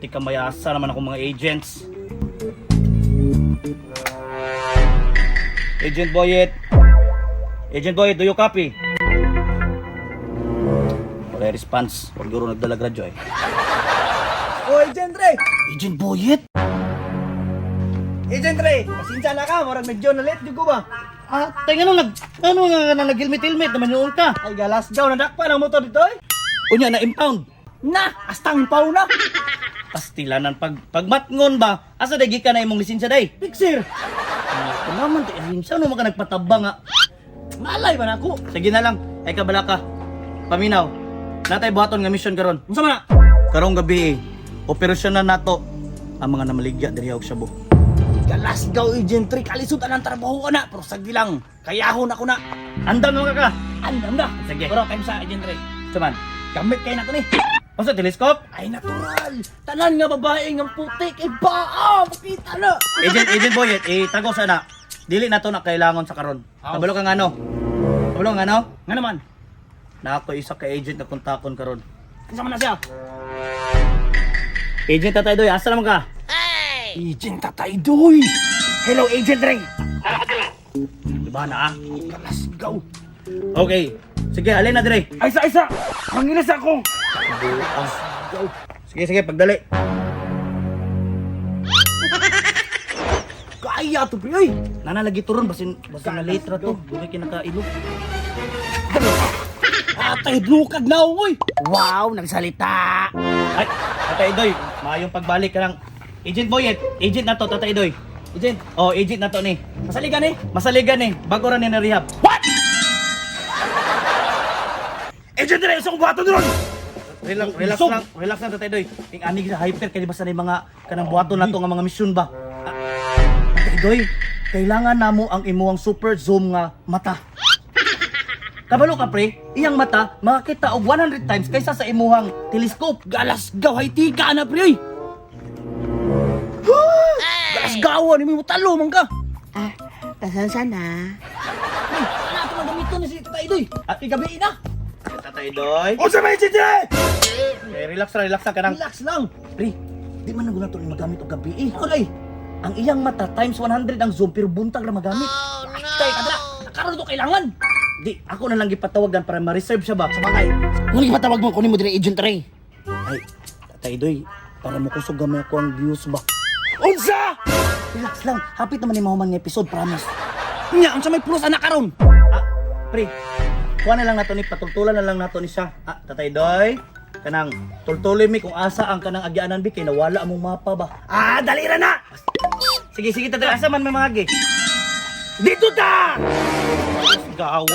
Perti ka mayasa naman akong mga agents. Agent Boyet. Agent Boyet, do you copy? Wala response. Huwag guro nagdala radyo eh. O, Agent Ray! Agent Boyet? Agent Ray! Pasensya na ka, murag medyo na late, di ko ba? Ah, tayo ano nag ano nga na nag-helmet-helmet naman noon ka. Ay, galas daw, nadakpa ng motor dito eh. Unya na impound. Na! Astang impaw na! Pastilanan pag pagmatngon ba? Asa day gikan na imong lisensya day? Pixir! Ano naman tay ahimsa no maka nagpataba nga. Malay ba na ako? Sige na lang, ay kabala ka. Paminaw. Natay buhaton nga mission karon. Unsa man na? Karong gabi eh, operasyon na nato ang mga namaligya diri og shabu. Galas daw, Agent Ray! Kalisod ang trabaho ko na! Pero sagi lang, kayahon ako na! Andam naman ka ka. Andam na! Sige. Pero time sa Agent Ray, Suman. gamit kayo na to ni! Unsa telescope? Ay, natural! Tanan nga babae nga putik! Eh, baa! Makita na! Agent Agent Boyet, eh tago sana. Dili na to na kailangon sa karon. Kabalo ka ngano? Kabalo ka ngano? Nga naman, Na ako isa ka agent na kontakon karon. kinsa man na siya? Agent Tatay Doy, asa naman ka? Agent Tatay Doy! Hello, Agent Ray! Diba na ah? Galas gaw! Okay. Sige, alin na dire. Ay, isa, isa! Mangilis ako! Sige, sige, pagdali. Kaya to, pre! Uy! Nana lagi turon basin basin na late ra to. Dili kinakailo. Atay, lukag na, uy! Wow, nagsalita. Ay, Tatay Doy, maayong pagbalik ka lang. Agent Boyet, agent na to, Tatay Doy. Agent, Oh, agent na to ni. masaligan eh! Masaligan ni, bago ra ni na rehab. What? Agent Ray, sa kong buhaton ron! Relax, relax lang, relax lang Tatay Doy. Ing anig sa hyper kay di ba sa mga kanang buhaton nato nga mga misyon ba. Ah, Tatay Doy, kailangan namo ang imuang super zoom nga mata. Kabalo ka pre, iyang mata makakita og 100 times kaysa sa imuhang telescope. Galas gaw, hay tika na, pre! Uy! Galas gaw, ano mo talo man ka! Ah, pasensya na. Uy, ano ito lang gamiton ni si Tatay Doy? At igabi na! Tatay Doy. Unsa may Agent Ray? Eh, relax ra, relax ra kanang. Relax lang! Pre, di man na to ni magamit og gabi eh. Ano day? Ang iyang mata times 100 ang zoom pero buntag ra magamit. Tay, kadra! Nakaroon to kailangan! Di, ako na lang gipatawagan para ma-reserve siya ba. Sa bagay! Ngunit patawag mo, kunin mo din Agent Ray. Ay, Tatay Doy, para mo kusog gamay ako ang views ba. Unsa? Relax lang, hapit naman ni mahuman nga episode, promise. Nya, unsa may plus anak karon? Ah, pre, kuha na lang nato ni, patultulan na lang nato ni siya. Ah, Tatay Doy, kanang tultulin mi kung asa ang kanang agyaanan bi kay nawala among mapa ba. Ah, dali ra na! Sige, sige, Tatay, asa man may mga agi? Dito ta! Gawa.